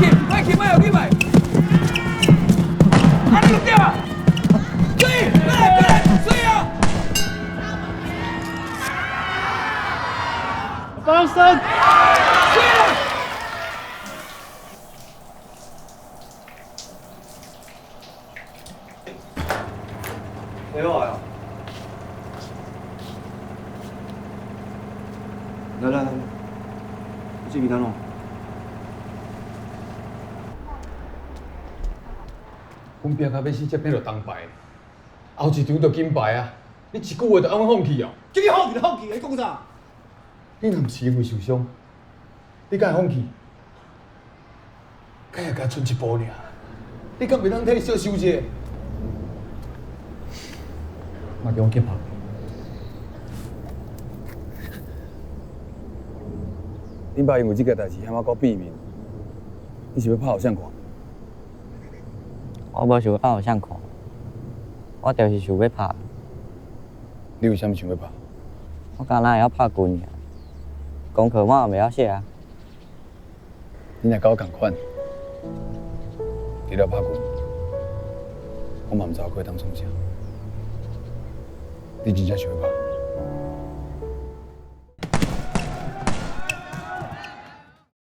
去，莫去，莫予去來。按呢就對啊！水，過來過來，水啊！放生！水啊！你好啊！來來來，你這邊哪弄？阮拼到欲死才拼著銅牌，後一場就金牌啊！你一句話就按阮放棄哦？叫你放棄就放棄，你講啥？你若毋是因為受傷，你敢會放棄？敢會共賰一步爾？你敢袂當替小收者？嘛叫阮去拍。恁爸因為這件代誌嫌仔閣變面，你是欲拍予誰看？我無想欲拍予誰看，我就是想欲拍。你為啥物想欲拍？我敢若會曉拍拳爾，功課我也袂曉寫啊。你若佮我仝款，除了拍拳，我嘛毋知我閣會當創啥。你真正想欲拍？